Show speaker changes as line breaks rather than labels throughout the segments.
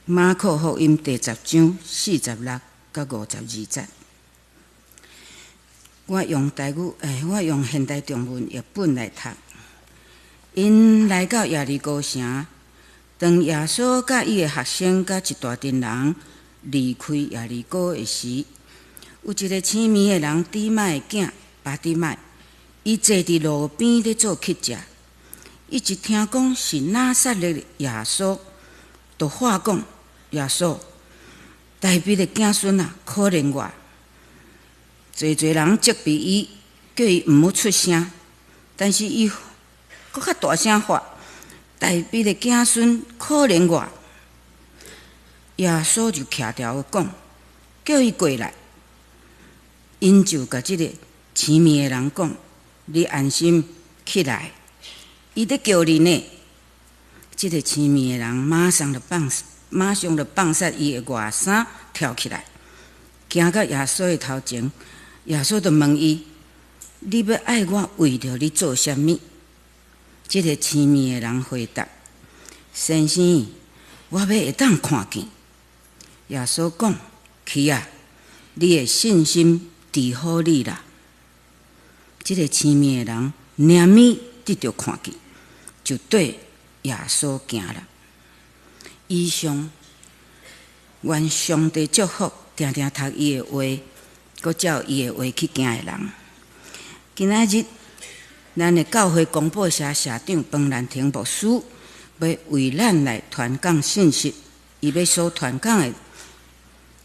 馬可福音第十章46到52節。我用台語，我用現代中文譯本來讀。𪜶來到耶利哥城，當耶穌佮伊的學生佮一大陣人離開耶利哥的時，有一个青盲的人底麥的囝巴底買，伊坐佇路邊咧做乞食。伊一聽講是拿撒勒耶穌，就喊講：耶穌，大衛的子孫啊，可憐我！濟濟人責備伊，叫伊毋好出聲，但是伊閣較大聲喊：大衛的子孫，可憐我！耶穌就徛牢講，叫伊過來。𪜶就共這个青盲的人講：你安心起來，伊咧叫你呢。這个青盲的人馬上就放煞伊的外衫，跳起來，行到耶穌的頭前。耶穌就問伊：你欲愛我為著你做啥物？這个青盲的人回答：先生，我欲會當看見。耶穌講：去啊，你的信心治好你啦。這个青盲的人立物得著看見，就綴耶穌行啦。以上，願上帝祝福，定定讀伊的話，閣照伊的話去行的人。今仔日，咱的教會公報社社長彭蘭亭牧師，欲為咱來傳講信息。伊欲所傳講的，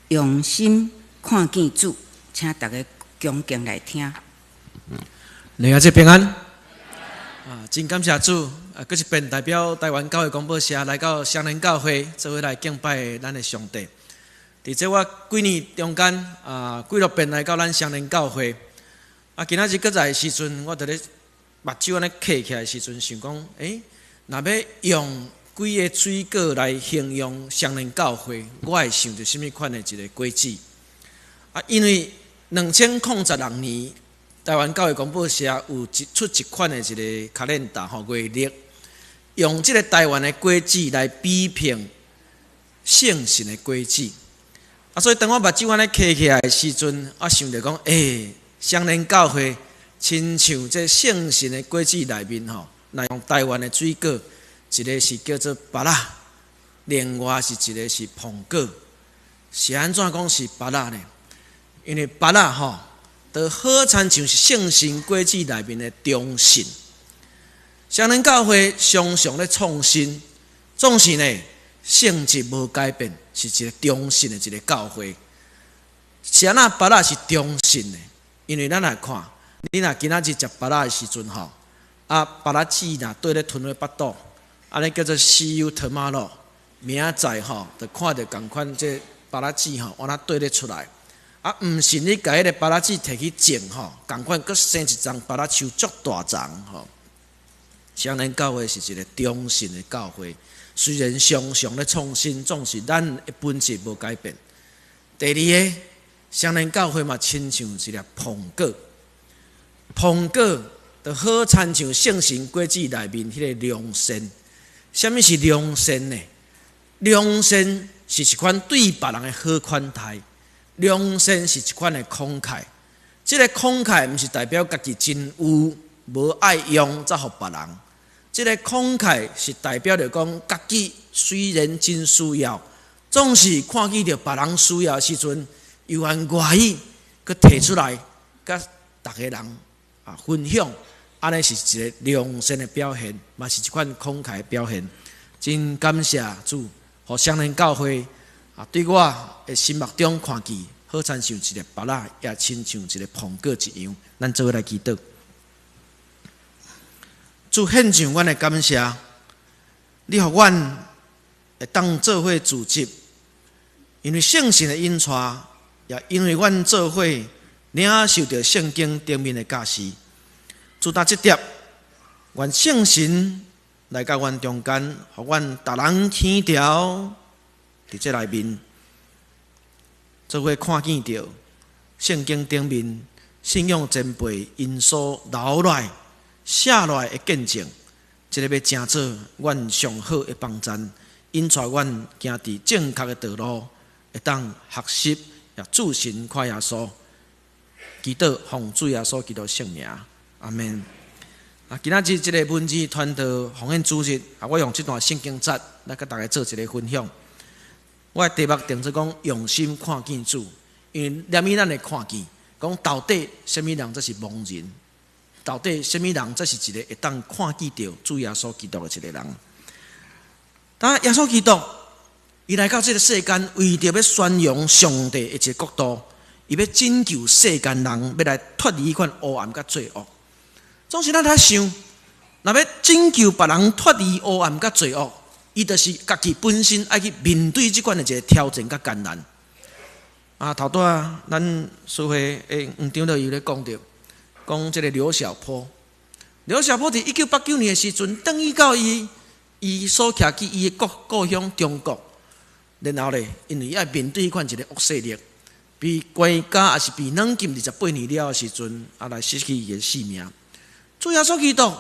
用心看見主，請大家恭敬來聽。
靈恩節平安。啊，真感謝主，啊，閣一遍代表台灣教會公報社來到雙連教會，做伙來敬拜咱的上帝。佇這我幾年中間，啊，幾落遍來到咱雙連教會。啊，今仔日閣來的時陣，我佇咧目睭按呢瞌起來的時陣，想講，若欲用幾个水果來形容雙連教會，我會想著啥物款的一个果子？啊，因為2016年，台灣教會公報社有一出一款的一个 calendar 吼月曆，用這个台灣的果子來比拼聖神的果子。啊，所以當我目睭按呢瞌起來的時陣，我想著講，雙連教會親像這聖神的果子內面吼，來用台灣的水果，一个是叫做芭樂，另外是一个是蘋果。是按怎講是芭樂呢？因為芭樂吼，就好親像是聖神果子內面的忠信。雙連教會常常咧創新，總是呢性質無改變，是一个忠信的一个教會。是按怎芭樂是忠信的？因為咱來看，你若今仔日食芭樂的時陣吼，啊，芭樂籽若綴咧吞咧腹肚，按呢叫做 See you tomorrow，明仔載吼，就看著仝款這芭樂籽吼，按怎綴咧出來。啊，毋是你共彼个芭樂籽提去種吼，仝款閣生一叢芭樂樹足大叢吼。雙連教會是一个忠信的教會，雖然常常咧創新，總是咱的本質無改變。第二个，雙連教會嘛，親像一粒蘋果，蘋果就好親像聖神果子內面彼个良善。啥物是良善呢？良善是一款對別人的好款待。良善是一款的慷慨，這个慷慨毋是代表家己真有無愛用才予別人。這个慷慨是代表著講，家己雖然真需要，總是看見著別人需要的時陣，猶原願意閣提出來，佮逐个人啊分享，按呢是一个良善的表現，嘛是一款慷慨的表現。真感謝主，予雙連教會啊，對我的心目中看見，好親像一个芭樂，也親像一个蘋果一樣。咱做伙來祈禱。主獻上阮的感謝，你予阮會當做伙聚集，因為聖神的引帶，也因為阮做伙領受著聖經頂面的教示。主今這點，願聖神來到阮中間，予阮逐人耳條佇這內面，做伙看見著聖經頂面信仰前輩𪜶所留落來、寫落來的見證，這个欲成做阮上好的幫贊，引帶阮行佇正確的道路，會當學習也注神看耶穌。祈禱奉主耶穌基督聖名，阿門。啊，今仔日這个文字傳道奉獻主日，啊，我用這段聖經節來佮大家做一个分享。我的題目定做講用心看見主，因為連伊咱會看見，講到底啥物人才是盲人？到底啥物人才是一个會當看見著主耶穌基督的一个人？當耶穌基督伊來到這个世間，為著欲宣揚上帝的一个國度，伊欲拯救世間人，欲來脫離彼款黑暗佮罪惡。總是咱咧想，若欲拯救別人脫離黑暗佮罪惡，伊就是家己本身愛去面對這款的一个挑戰佮艱難。啊，頭拄仔咱師會的黃長老伊咧講著，講這个劉曉波，劉曉波佇1989年的時陣，轉去到伊所徛去伊的故鄉中國，然後咧，因為愛面對彼款一个惡勢力，被關監抑是被軟禁28年了的時陣，啊來失去伊的性命。主耶穌基督，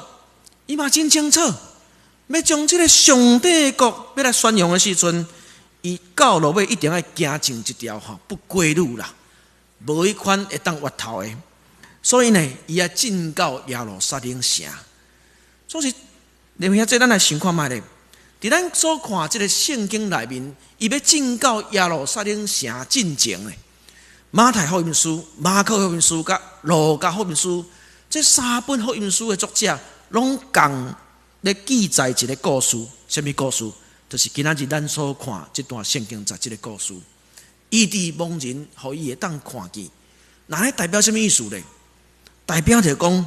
伊嘛真清楚，欲將這个上帝的國欲來宣揚的時陣，伊到落尾一定愛行上這條吼不歸路啦，無彼款會當越頭的。所以呢，伊愛進到耶路撒冷城。總是，連兄這咱來想看覓咧？佇咱所看這个聖經內面，伊欲進到耶路撒冷城進前咧，馬太福音書、馬可福音書、佮路加福音書，這三本福音書的作者，攏仝咧記載一个故事，啥物故事？就是今仔日咱所看這段聖經節這个故事。醫治盲人，予伊會當看見，那咧代表啥物意思咧？代表著講，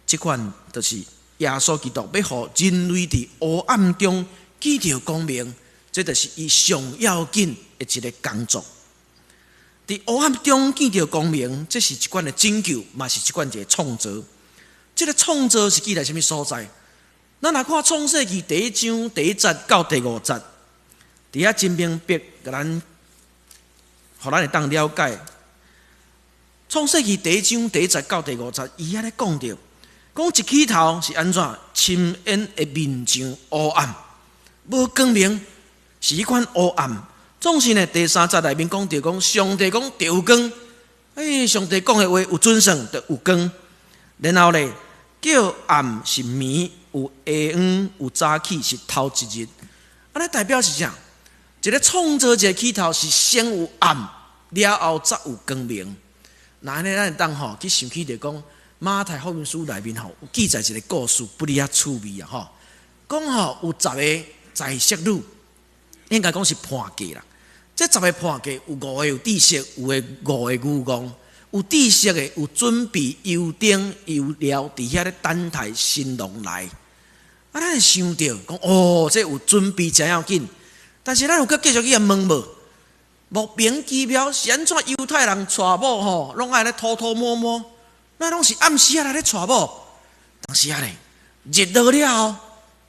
這款就是耶穌基督欲予人類佇黑暗中見著光明，這就是伊上要緊的一个工作。佇黑暗中見著光明，這是一款的拯救，嘛是一款一个創造。這个創造是記佇啥物所在？咱若看創世記第一章第一節到第五節，佇遐真明白，共咱，予咱會當了解。創世記第一章第一節到第五節，伊遐咧講著，講一起頭是按怎？深淵的面上烏暗，無光明，是彼款烏暗。總是呢，第三節內面講著講，上帝講著有光，欸，上帝講的話有準繩，就有光。然後咧，叫暗是暝，有下昏，有早起，是頭一日。按呢代表是啥？一个創造一个起頭是先有暗，了後才有光明。那按呢，咱會當吼去想起著講，馬太福音書內面吼有記載一个故事，不離遐趣味啊吼。講吼有十个財色女，應該講是伴嫁啦。這十个伴嫁有五个有知識，有的五個愚戇。有知識的有準備油燈油料，佇遐咧等待新郎來。啊，咱會想著講哦，這有準備誠要緊。但是咱有閣繼續去共問無？莫名其妙是按怎猶太人娶某吼，攏愛咧偷偷摸摸，那攏是暗時仔來咧娶某。當時仔咧，日落了後，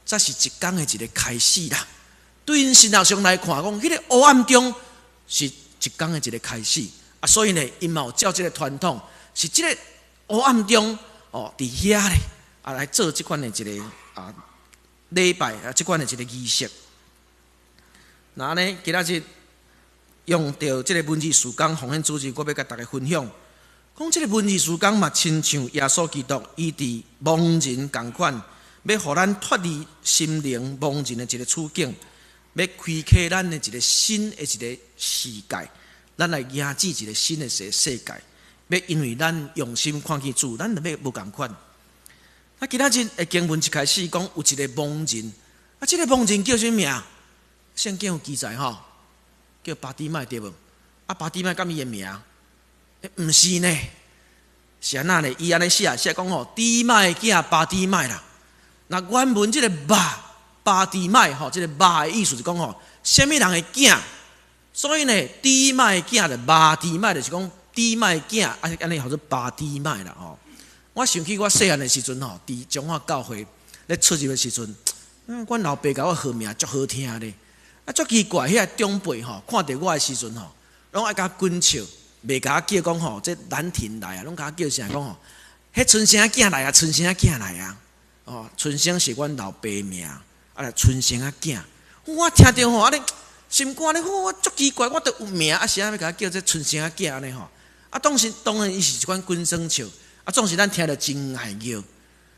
才是一工的一个開始啦。對𪜶神學上來看，講彼个黑暗中是一工的一个開始。啊，所以呢，𪜶嘛有照這个傳統，是這个黑暗中哦，佇遐咧啊來做這款的一个啊禮拜啊，這款的一个儀式。那呢，今仔日用著這个文字事工奉獻主日，我欲共大家分享，講這个文字事工嘛，親像耶穌基督，伊佇盲人仝款，欲予咱脫離心靈盲人的一个處境，欲開啟咱的一个新的一个世界，咱來迎接一个新的世界。欲因為咱用心看見主，咱就欲無仝款。啊，今仔日的經文一開始講有一个盲人，啊，這个盲人叫啥名？聖經有記載吼，叫巴底買對無？啊，巴底買敢伊的名？欸，毋是呢，是按怎呢？伊按呢寫寫講吼，底買的囝巴底買啦。那原文這个巴巴底買吼，這个巴的意思是講吼，啥物人的囝？所以呢，底買的囝就巴底買，就是講底買的囝，啊，按呢號做巴底買啦吼。我想起我細漢的時陣吼，佇彰化教會咧出入的時陣，阮老爸共我號名足好聽咧。啊，足奇怪，彼个長輩吼，看著我的時陣吼，攏愛共我滾笑，袂共我叫講吼，這蘭亭來啊，攏共我叫啥講吼？彼春生仔囝來啊，春生仔囝來啊！哦，春生是阮老爸名，啊，春生仔囝，我聽著吼，按呢心肝咧，我足奇怪，我都有名，啊是按怎欲共我叫做親生仔囝按呢吼？啊，當時當然伊是一款輕鬆笑，啊，總是咱聽著真礙叫。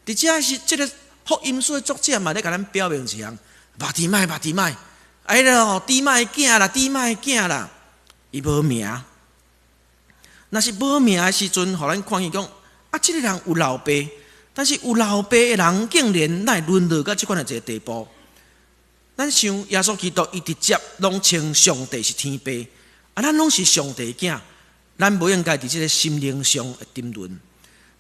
佇遮是這个福音書的作者嘛，咧共咱表明一項：巴提麥，巴提麥，哎囉，底麥的囝啦，底麥的囝啦，伊無名。若是無名的時陣，予咱看見講，啊，這个人有老爸，但是有老爸的人竟然會淪落到這款的一个地步。咱想耶穌基督，伊直接攏稱上帝是天父，啊，咱攏是上帝囝，咱無應該佇這个心靈上的沉淪。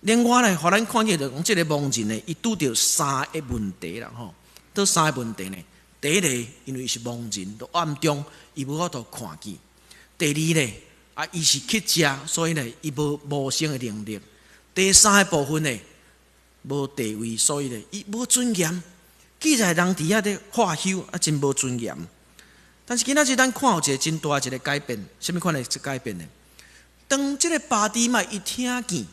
另外咧，予咱看見就講，這个盲人呢，伊拄著三个問題啦，吼，佗三个問題呢？第一个，因為伊是盲人，都暗中伊無法度看見；第二咧，啊，伊是乞食，所以呢，伊無謀生的能力；第三个部分呢，無地位，所以呢，伊無尊嚴。記載人佇遐咧喝羞，啊，真無尊嚴。但是今仔日咱看有一個真大一个改變，啥物款的改變呢？當這个巴提麥伊聽見，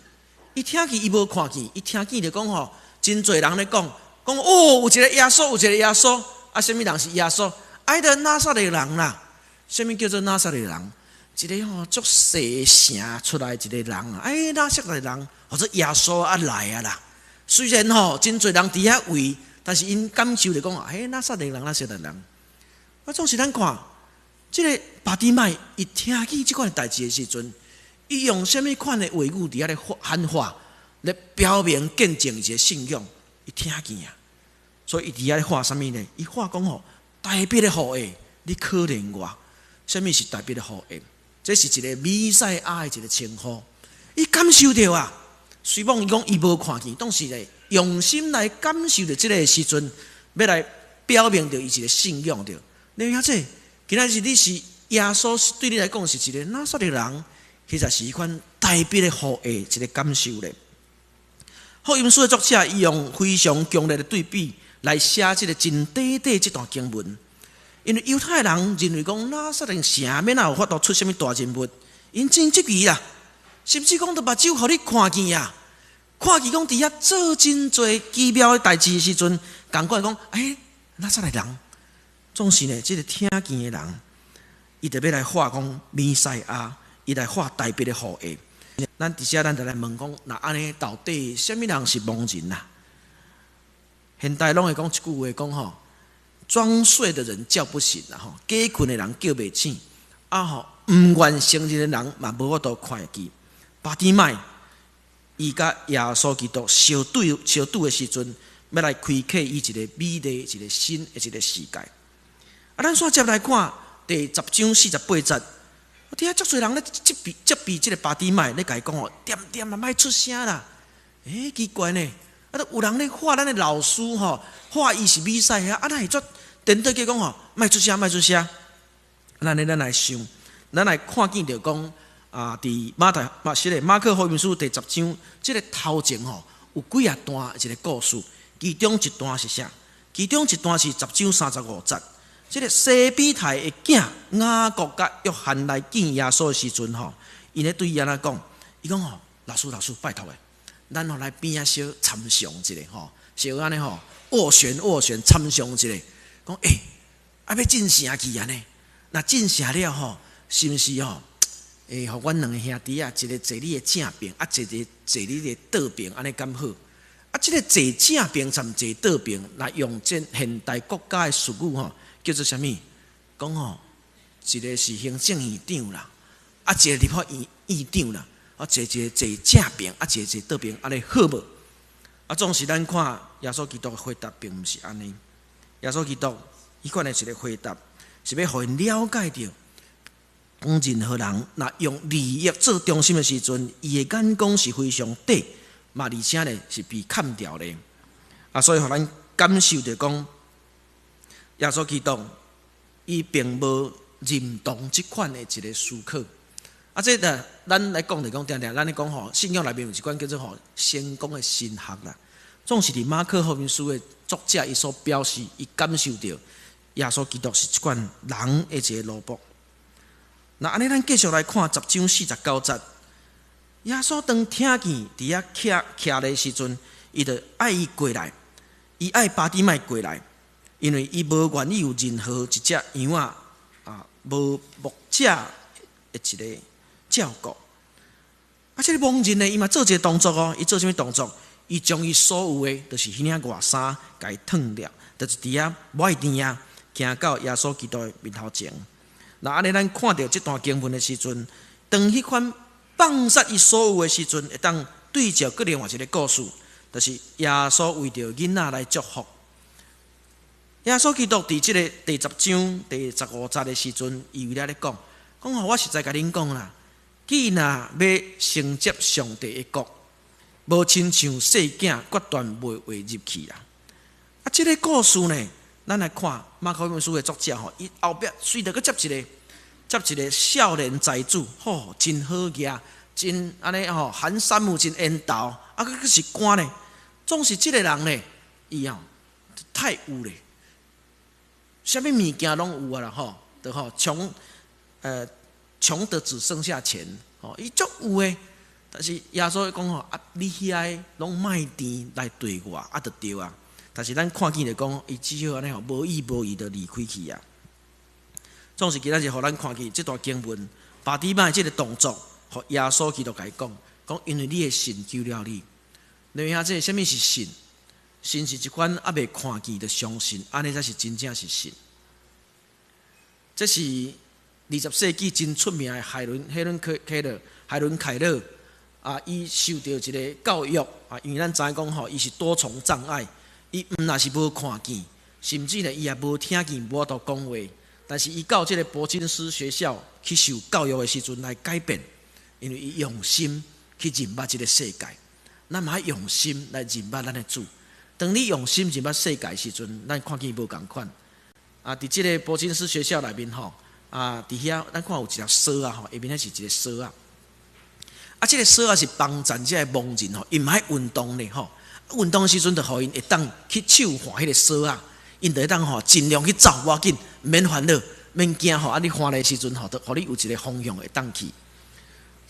伊聽見伊無看見，伊聽見就講吼，真濟人咧講，講哦，有一个耶穌，有一個耶穌，啊，啥物人是耶穌？啊，彼个拿撒勒人啦，啥物叫做拿撒勒人？一个吼足細城出來一个人啊，哎，拿撒勒人，號做耶穌啊來啊啦。雖然吼真濟人佇遐圍，但是𪜶感受就講，哎，拿撒勒人，拿撒勒人。啊，總是咱看，這个巴提麥伊聽見這款代誌的時陣，伊用啥物款的話語佇遐咧喊話，咧表明見證伊個信仰。伊聽見啊，所以伊佇遐咧喊啥物呢？伊喊講吼，大衛的後裔，你可憐我。啥物是大衛的後裔？這是一个彌賽亞的一个稱呼。伊感受著啊，雖罔伊講伊無看見，當時咧用心來感受著這个時陣，欲來表明著伊一个信仰著。你影這今仔日你是耶穌，對你來講是一个拿撒勒人，其實是彼款大衛的後裔一个感受咧。福音書的作者伊用非常強烈的對比來寫這个真短短這段經文，因為猶太人認為講拿撒勒城欲哪有法度出啥物大人物，𪜶真質疑啦，甚至講都目睭予你看見啊，看見講佇遐做真濟奇妙的代誌的時陣，仝款講，欸，拿撒勒人，總是呢，這个聽見的人，伊就欲來喊講彌賽亞，伊來喊大衛的後裔。咱佇遮咱就來問講，若按呢到底啥物人是盲人啊？現代攏會講一句話，講吼，裝睡的人叫不醒啦，吼，假睏的人叫袂醒，啊吼，毋願承認的人嘛無法度看會見。巴提麥伊佮耶穌基督相對相拄的時陣，欲來開啟伊一个美麗一个新的一个世界。啊，咱煞接來看第十章四十八節。佇遐足濟人咧責備責備這个巴提麥，咧共伊講吼，恬恬啊，莫出聲啦！欸，奇怪呢，啊，都有人咧喊咱的老師吼，喊伊是彌賽亞，啊，哪會煞顛倒去講吼，莫出聲，莫出聲。咱咧，咱來想，咱來看見著講啊，佇馬太、馬是咧馬可福音書第十章，這个頭前吼有幾仔段一个故事，其中一段是啥？其中一段是十章三十五節。這个西庇太的囝雅各佮約翰來見耶穌的時陣吼，𪜶咧對伊按怎講？伊講吼，老師老師，拜託的，咱吼來邊仔小參詳一下吼，小按呢吼，斡旋斡旋參詳一下，講欸，啊欲進城去按呢？若進城了吼，是毋是吼？會予阮兩个兄弟仔，一个坐你的正爿，啊，一个坐你的倒爿，按呢敢好？啊，這个坐正爿參坐倒爿，若用這現代國家的術語吼，叫做啥物？講吼，一个是行政院長啦，啊，一个立法院院長啦，啊，坐一个坐正爿，啊，一个坐倒爿，按呢好無？啊，總是咱看耶穌基督的回答，並毋是按呢。耶穌基督彼款的一个回答，是欲予𪜶了解著，當任何人若用利益做中心的時陣，伊的眼光是非常短，嘛而且呢是被砍掉的。啊，所以予咱感受著講，耶穌基督伊並無認同這款的一个思考。啊，這個咱來講就講，定定咱咧講吼，聖經內面有一款叫做吼成功的神學啦。總是佇馬可福音書的作者伊所表示，伊感受著耶穌基督是這款人的一个奴僕。那按呢，咱繼續來看十章四十九節，耶穌當聽見佇遐徛徛的時陣，伊就愛伊過來，伊愛巴提麥過來。因為伊無願意有任何一隻羊仔啊，無牧者的一個照顧。啊，這個盲人呢，伊嘛做一個動作哦，伊做啥物動作？伊將伊所有的，就是彼領外衫，共伊褪掉，就是佇遐無愛甜啊，行到耶穌基督的面頭前。那按呢，咱看著這段經文的時陣，當彼款放殺伊所有的時陣，會當對照閣另外一個故事，就是耶穌為著囡仔來祝福。耶穌基督佇這个第10章第15節的時陣，伊為了咧講，講吼，我實在共恁講啦，囡仔欲承接上帝的國，無親像細囝，決斷袂會入去啦。啊，這个故事呢，咱來看馬可福音書的作者吼，伊後壁隨著閣接一個少年財主，吼，真好額，真按呢吼，寒山木真緣投，啊，閣閣是官呢，總是這个人呢，伊吼太有咧。啥物物件攏有啊啦吼，就吼窮得只剩下錢，吼，伊足有的，但是耶穌講吼啊，你遐個攏賣甜來綴我，啊，就對啊。但是咱看見就講，伊只好按呢吼，無意無義就離開去啊。總是今仔日予咱看見這段經文，巴底買這个動作，予耶穌基督共伊講，講因為你的信救了你。你聽這啥物是信？信是一款猶未看見就相信，按呢才是真正是信。這是20世紀真出名的海倫海倫凱凱勒海倫凱勒啊，伊受著一个教育啊，因為咱知影講吼，伊是多重障礙，伊毋但是無看見，甚至呢，伊也無聽見，無法度講話。但是伊到這个柏金斯學校去受教育的時陣來改變，因為伊用心去認捌這个世界，咱嘛愛用心來認捌咱的主。當你用心認捌世界時陣，咱看見無仝款。啊，佇這个柏金斯學校內面吼，啊，佇遐咱看有一條索仔吼，下面彼是一个索仔。啊，這个索仔是幫助這个盲人吼，𪜶嘛愛運動呢吼。運動時陣就予𪜶會當去手挽彼个索仔，𪜶就會當吼盡量去走，無要緊，毋免煩惱，免驚吼。啊，你翻來時陣吼，就予你有一个方向會當去。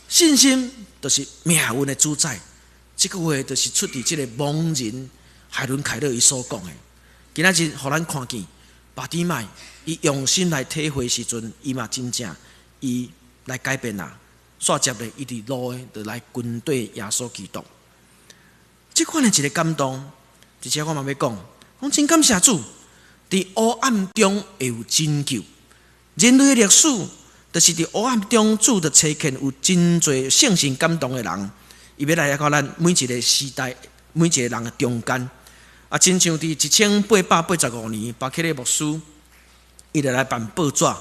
信心就是命運的主宰，這句話就是出佇這个盲人海倫凱勒伊所講的。今仔日予咱看見巴底買，伊用心來體會時陣，伊嘛真正伊來改變啦。煞接咧，伊佇路的就來跟綴耶穌基督。這款的一个感動，而且我嘛欲講，講真感謝主，佇黑暗中會有拯救。人類的歷史，就是佇黑暗中主就差遣有真濟聖神感動的人，伊欲來到咱每一个時代、每一个人的中間。啊，親像佇1885年，巴克禮牧師，伊就來辦報紙。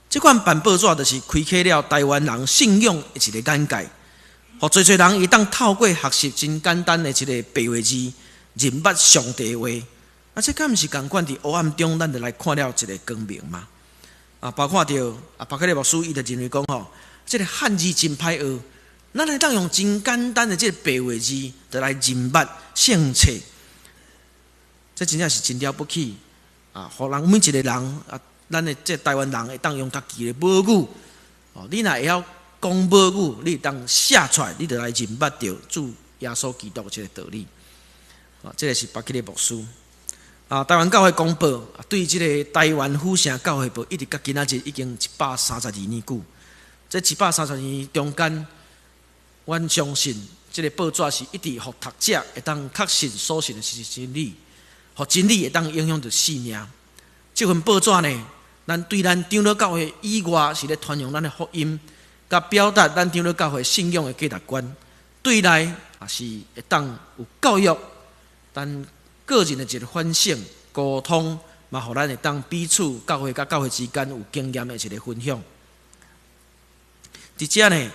這款辦報紙就是開啟了台灣人信仰的一个眼界，予濟濟人會當透過學習真簡單的一个白話字，認捌上帝的話。啊，這敢毋是仝款佇黑暗中，咱就來看了一个光明嗎？啊，包括著啊，巴克禮牧師伊就認為講吼，這个漢字真歹學，咱會當用真簡單的這个白話字，就來認捌聖冊。這真正是真了不起啊！予人每一个人啊，咱的這台灣人會當用家己的母語哦。你若會曉講母語，你會當寫出來，你就來認捌著主耶穌基督這个道理。啊，這个是巴克禮牧師啊。台灣教會公報對這个台灣府城教會報，一直到今仔日已經132年久。這132年中間，阮相信這个報紙是一直予讀者會當確信所信的是真理。予真理會當影響著生命。這份報紙呢，咱對咱長老教會以外是咧傳揚咱的福音，佮表達咱長老教會信仰的價值觀。對內也是會當有教育，咱個人的一个反省、溝通，嘛予咱會當彼此教會佮教會之間有經驗的一个分享。佇遮呢，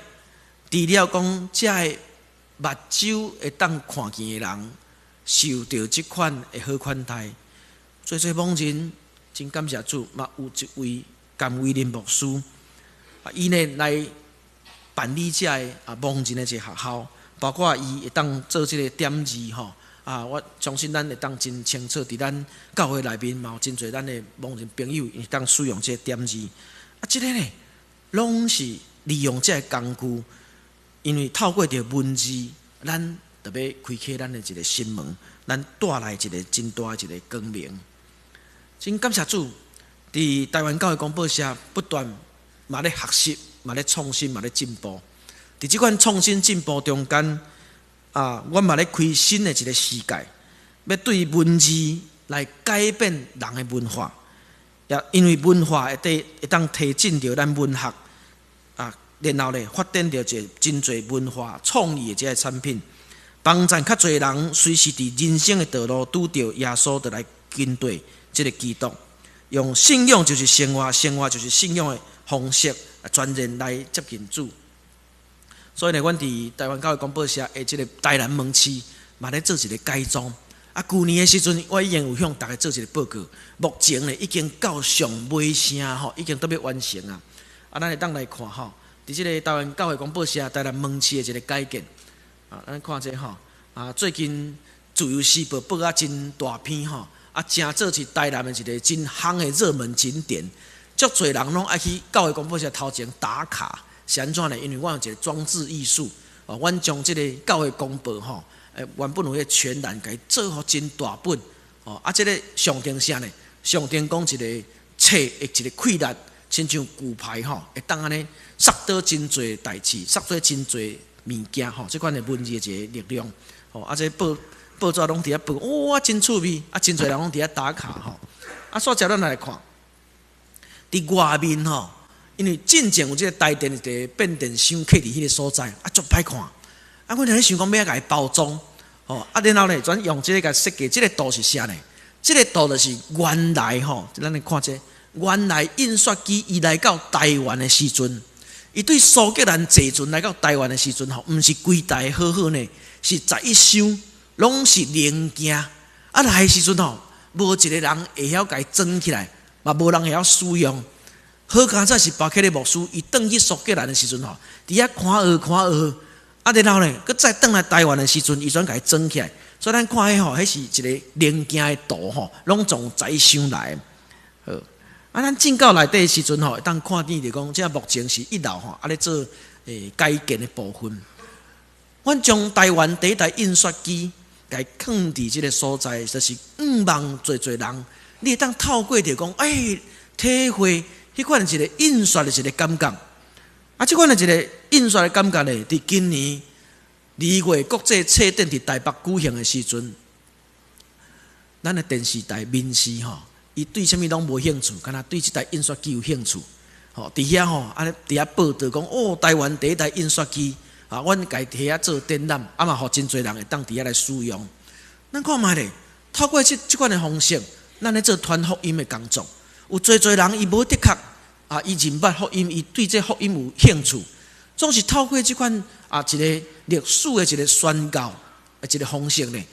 除了講遮个目睭會當看見的人，受著這款的好款待，濟濟盲人真感謝主，嘛有一位甘威林牧師，啊，伊呢來辦理遮个啊盲人的一个學校，包括伊會當做這个點字吼，啊，我相信咱會當真清楚，佇咱教會內面嘛有真濟咱的盲人朋友，會當使用這个點字，啊，這个呢，攏是利用這个工具，因為透過著文字，咱就欲開啟咱的一个心門，咱帶來一个真大的一个光明。真感謝主，佇台灣教會公報社不斷嘛咧學習，嘛咧創新，嘛咧進步。佇這款創新進步中間，啊，阮嘛咧開新的一個世界，欲對文字來改變人的文化，也因為文化會得會當提進著咱文學啊，然後咧發展著一個真濟文化創意的這个產品，幫助較濟人隨時佇人生的道路拄著耶穌，就來跟綴這个基督，用信仰就是生活，生活就是信仰的方式，全然來接近主。所以呢，阮佇台灣教會廣播社的這个台南門市，嘛咧做一个改裝。啊，舊年的時陣，我已經有向大家做一个報告。目前呢，已經到上尾聲吼，已經都欲完成啊。啊，咱會當來看吼，佇這个台灣教會廣播社台南門市的一个改建。啊，咱看這吼，啊，最近自由時報報啊真大篇吼，啊，誠做是台南的一个真夯的熱門景點，足濟人攏愛去教會廣播社頭前打卡。是按怎呢？因為阮有一个裝置藝術，哦，阮將這个教會公報吼，原本有彼个全欄，共伊做予真大本，哦，啊，這个象徵啥呢？象徵講一个冊的一個氣力，親像牛排吼，會當按呢殺倒真濟代誌，殺倒真濟物件吼，這款的文字的一个力量，吼，啊，這報報紙攏佇遐報，哇，真趣味，啊，真濟人攏佇遐打卡吼，啊，煞接咱來看，佇外面吼。因為進前有這个台電一个變電箱囥佇彼个所在，啊，足歹看。啊，阮咧想講欲共伊包裝，吼，啊，然後咧，轉用這个共設計，這个圖是啥呢？這个圖就是原來吼，咱來看這个，原來印刷機伊來到台灣的時陣，伊對蘇格蘭坐船來到台灣的時陣吼，毋是規台好好呢，是11箱，攏是零件。啊，來的時陣吼，無一个人會曉共伊裝起來，嘛無人會曉使用。好佳哉是巴克利牧師，伊轉去蘇格蘭的時陣吼，佇遐看學看學，啊，然後呢，閣再轉來台灣的時陣，伊轉共伊裝起來。所以咱看彼吼，彼是一个零件的圖吼，攏從11箱來。好，啊，咱進到內底的時陣吼，會當看見就講，這目前是一樓吼，啊咧做改建的部分。阮將台灣第一台印刷機，共伊囥佇這个所在，就是向望濟濟人，你會當透過著講，欸，體會。彼款一个印刷的一个感覺，啊，這款的一个印刷的感覺呢，佇今年2月國際冊展佇台北舉行的時陣，咱的電視台民視吼，伊對啥物攏無興趣，干焦對這台印刷機有興趣，吼，佇遐吼，按呢佇遐報導講，哦，台灣第一台印刷機，啊，阮共伊佇遐做展覽，啊嘛，予真濟人會當佇遐來使用。咱看覓咧，透過這這款的方式，咱咧做傳福音的工作。有濟濟人伊無的確啊，伊認捌福音，伊對這福音有興趣，總是透過這款啊一個歷史的一個宣告的一個方式呢，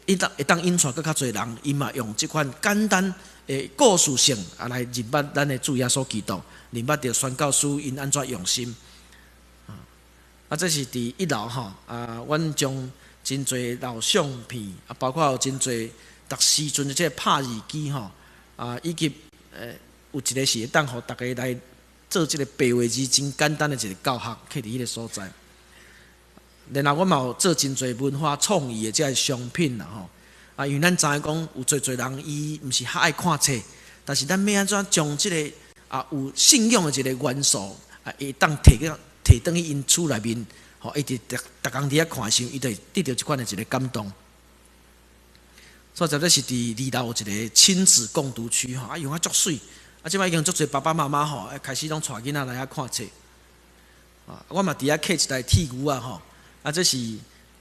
會當會當引帶閣較濟人，伊嘛用這款簡單的故事性啊來認捌咱的主耶穌基督，認捌著宣教師𪜶按怎用心。啊，這是佇一樓吼啊，阮將真濟老相片啊，包括有真濟逐時陣的這个拍字機吼啊，以及有一个是會當予大家來做這个白話字真簡單的一个教學，囥佇彼个所在。然後阮嘛有做真濟文化創意的這个商品啦吼。啊，因為咱知影講有濟濟人伊毋是較愛看冊，但是咱欲按怎將這个啊有信仰的一个元素啊，會當提去提轉去𪜶厝內面，吼，伊佇逐逐工佇遐看的時陣，伊就會得著這款的一个感動。所以這是佇二樓有一个親子共讀區吼，啊用啊足媠，啊這擺已經足濟爸爸媽媽吼，開始攏帶囡仔來遐看冊。啊，我嘛佇遐刻一台鐵牛仔吼，啊這是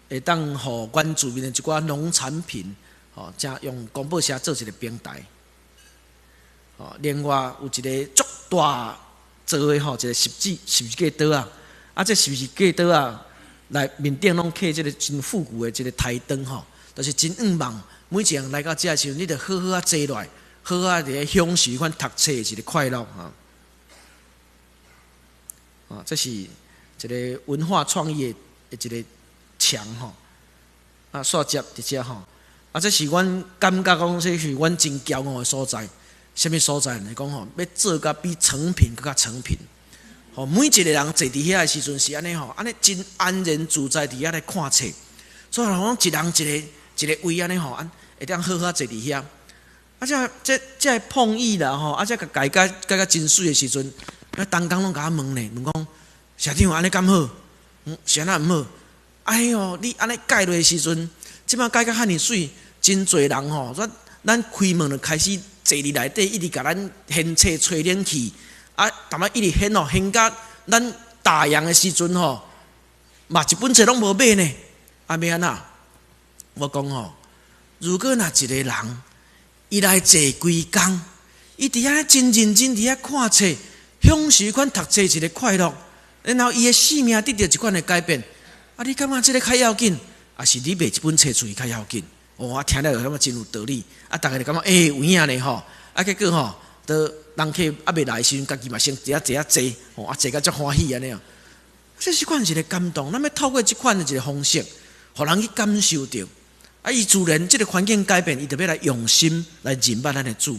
會當予原住民的一寡農產品，吼，正用公報社做一个平台。吼，另外有一个足大做的吼，一个十字架桌仔，啊這十字架桌仔內面頂攏刻這个真復古的一个台燈吼，就是真向望。每一個人來到遮的時陣，你著好好仔坐落來，好好仔佇咧享受彼款讀冊的一个快樂啊！啊，這是一个文化創意的一个牆吼。啊，煞接佇遮吼。啊，這是阮感覺講，這是阮真驕傲的所在。啥物所在？來講吼，欲做甲比誠品閣較誠品。吼，每一个人坐佇遐的時陣是按呢吼，按呢真安然自在佇遐咧看冊。所以講，一人一个一个位按呢吼，按會當好好坐佇遐。啊，這這這碰意啦吼，啊，這共改改改甲真媠的時陣，那同工攏共我問呢，問講社長按呢敢好？是按怎毋好？哎喲，你按呢改落的時陣，這擺改甲遐爾媠，真濟人吼，咱開門就開始坐佇內底，一直共咱掀冊吹冷氣，啊，淡仔一直掀哦，掀甲咱打烊的時陣吼，嘛一本冊攏無買呢。啊，欲按怎？我講吼，如果若一個人，伊來坐規工，伊佇遐真認真佇遐看冊，享受款讀冊一個快樂，然後伊的生命得著一款的改變。啊，你感覺這個較要緊，抑是你賣一本冊出去較要緊？哦，我聽了就感覺真有道理。啊，逐家就感覺欸，有影呢吼。啊，結果吼，都人客猶未來的時陣，家己嘛先佇遐坐遐坐，吼啊坐甲足歡喜按呢哦。這是款一個感動，咱欲透過這款的一個方式，予人去感受著。啊！伊自然這個環境改變，伊就欲來用心來認捌咱的主。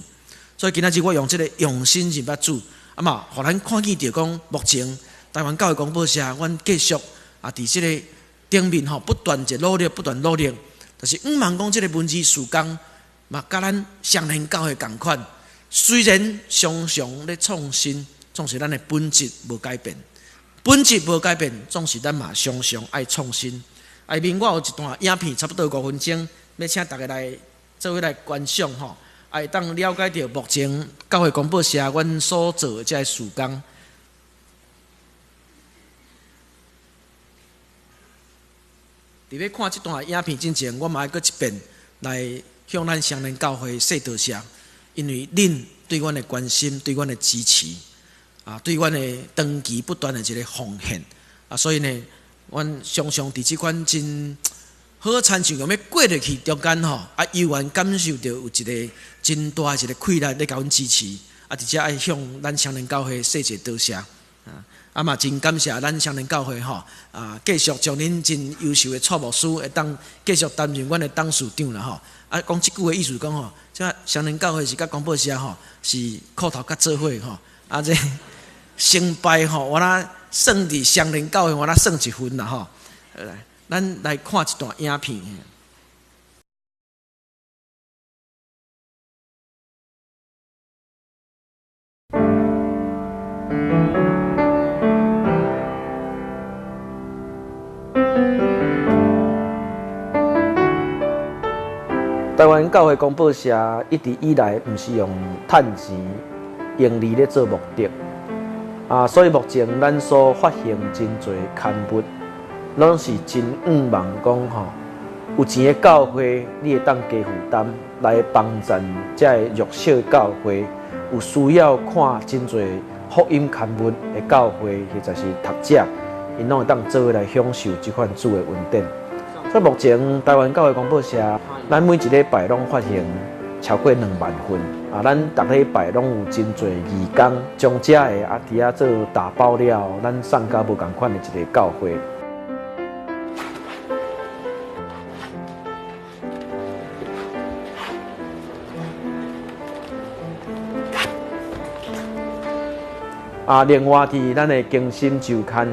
所以今仔日我用這個用心認捌主，啊嘛，予咱看見著講，目前台灣教會廣播社，阮繼續啊，佇這個頂面吼，不斷一努力，不斷努力。但是向望講這個文字事工嘛，佮咱雙連教會仝款。雖然常常咧創新，總是咱的本質無改變。本質無改變，總是咱嘛常常愛創新。下面我有一段影片，差不多5分鐘，欲請大家來做伙來觀賞吼，會當了解著目前教會廣播社阮所做的這个事工。佇咧看這段影片之前，我嘛愛閣一遍來向咱雙連教會說多謝，因為恁對阮的關心、對阮的支持，啊，對阮的長期不斷的一個奉獻，啊，所以呢，阮常常佇這款真好，親像講欲過入去中間吼，啊，猶原感受著有一個真大的一個氣力咧共阮支持，啊，佇遮愛向咱雙連教會說一個多謝，啊，啊嘛真感謝咱雙連教會吼，啊，繼續將恁真優秀的蔡牧師會當繼續擔任阮的董事長啦吼，啊，講這句話意思講吼，這雙連教會是佮廣播社吼是褲頭較做伙吼，啊，這成敗吼，我若算佇雙連教會，我若算一份啦吼。來，咱來看一段影片。台灣教會廣播社一直以來毋是用趁錢盈利咧做目的。啊，所以目前咱所發行真濟刊物，攏是真向望講吼，有錢的教會你會當加負擔來幫贊這个弱小教會，有需要看真濟福音刊物的教會或者是讀者，𪜶攏會當做伙來享受這款主的恩典。所以目前台灣教會廣播社，咱每一禮拜攏發行超過2萬份。啊，咱逐禮拜攏有真濟義工將這个啊，佇遐做打包了，咱送甲無仝款的一個教會。啊，另外佇咱的更新週刊，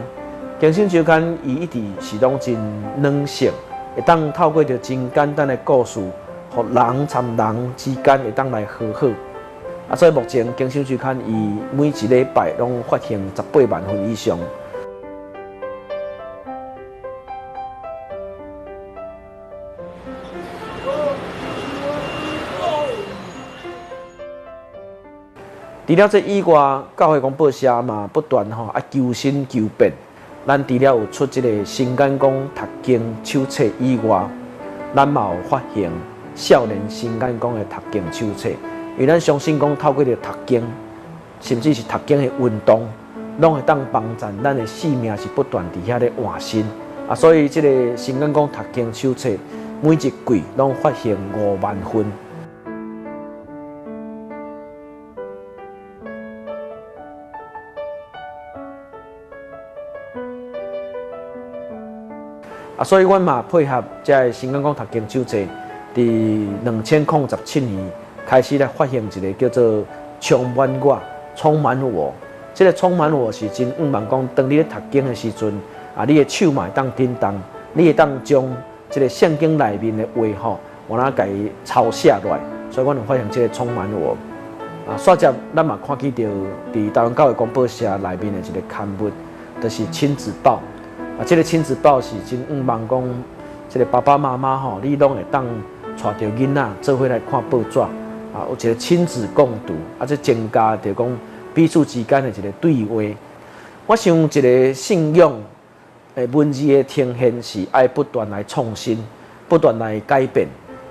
更新週刊伊一直是攏真軟性，會當透過著真簡單的故事，予人參人之間會當來和好。啊，所以目前更新週刊伊每一禮拜攏發行18萬份以上。除了這以外，教會廣播社嘛不斷吼啊求新求變。咱除了有出這个新眼光讀經手冊以外，咱嘛有發行少年新眼光的讀經手冊。因為咱相信講透過著讀經，甚至是讀經的運動，攏會當幫助咱的生命是不斷佇遐咧換新。啊，所以這个新眼光讀經手冊每一季攏發行5萬份。啊，所以阮嘛配合這个新眼光讀經手冊，佇2017年開始來發行一个叫做“充滿我，充滿我”。這个充滿我是真向望講，當你咧讀經的時陣，啊，你的手嘛會當震動，你會當將這个聖經內面的話吼，有哪共伊抄寫落來，所以阮有發現這個充滿我。啊，煞接咱嘛看見著佇台灣教會公報社內面的一個刊物，就是親子報。啊，這個親子報是真向望講，這個爸爸媽媽吼，你攏會當帶著囡仔做伙來看報紙。啊，有一個親子共讀，啊，這增加著講彼此之間的一個對話。我想一個信仰的文字的呈現是愛不斷來創新，不斷來改變，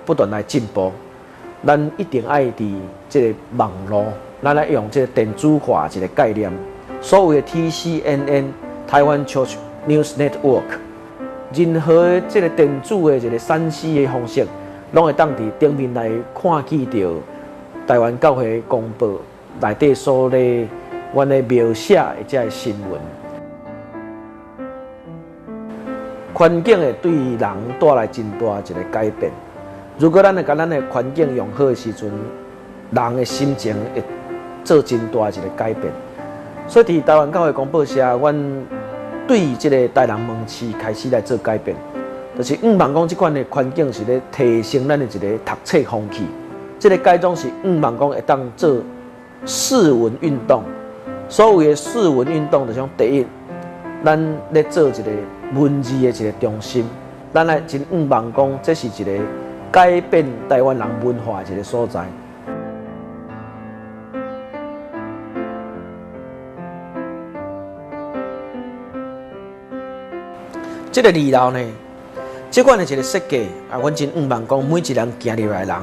不斷來進步。咱一定愛佇這個網路，咱來用這個電子化一個概念。所謂的 TCNN 台灣 Church News Network，任何這個電子的一個3C 的方式，攏會當佇頂面來看見著台灣教會公報內底所咧，阮咧描寫的這個新聞。環境會對人帶來真大一個改變。如果咱會共咱的環境用好的時陣，人的心情會做真大一個改變。所以，佇台灣教會公報社，阮對這個台南門市開始來做改變，就是向望講這款的環境是咧提升咱的一個讀冊風氣。這個改裝是向望講會當做四文運動。所謂的四文運動，就是講第一，咱咧做一個文字的一個中心，咱來真向望講，這是一個改變台灣人文化的一個所在。這個二樓呢，這款的一個設計啊，阮真向望講，每一個人行入來的人，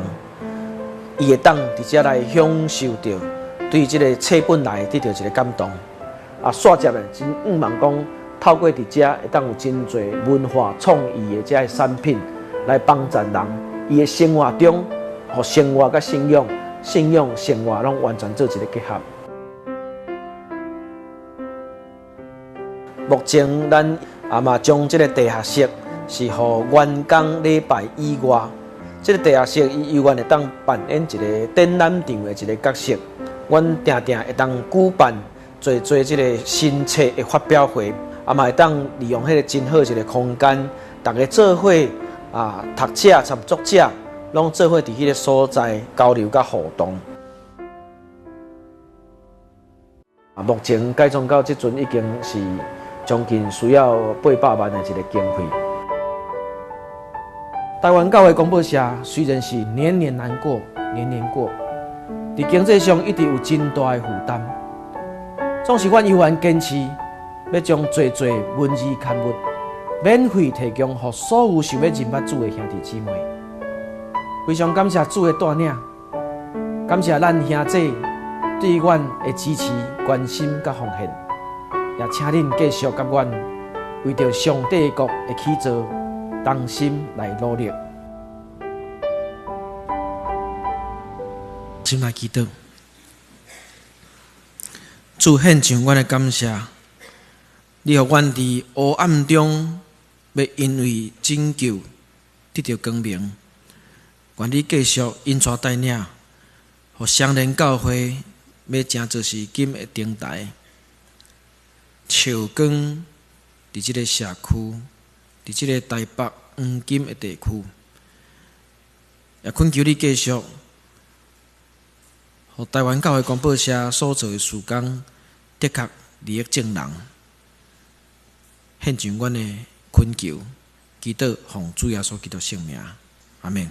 伊會當佇遮來享受著對這個冊本來得著一個感動。啊，煞接呢，真向望講，透過佇遮會當有真濟文化創意的這个產品來幫助人，伊的生活中，予生活佮信仰、信仰生活攏完全做一個結合。目前咱啊嘛將這個地下室是予員工禮拜以外，這個地下室伊猶原會當扮演一個展覽場的一個角色。阮定定會當舉辦濟濟這個新冊的發表會，啊嘛會當利用彼個真好一個空間，逐家做伙啊，讀者參作者攏做伙佇彼個所在交流佮互動。啊，目前改裝到這陣已經是將近需要800萬的一個經費。台灣教會公報社雖然是年年難過，年年過，佇經濟上一直有真大的負擔，總是阮猶原堅持欲將濟濟文字刊物免費提供予所有想欲認捌主的兄弟姊妹。非常感謝主的帶領，感謝咱兄弟對阮的支持、關心佮奉獻，也請恁繼續佮阮為著上帝國的起造，同心來努力。心來祈禱，主獻上阮的感謝，你予阮佇黑暗中，欲因為拯救得著光明。願你繼續引帶帶領，予雙連教會欲成做是金的燈台，照光佇這個社區，佇這個台北黃金的地區，也懇求你繼續，予台灣教會公報社所做的事工，的確利益眾人。獻上阮的懇求，祈禱奉主耶穌基督聖名，阿們。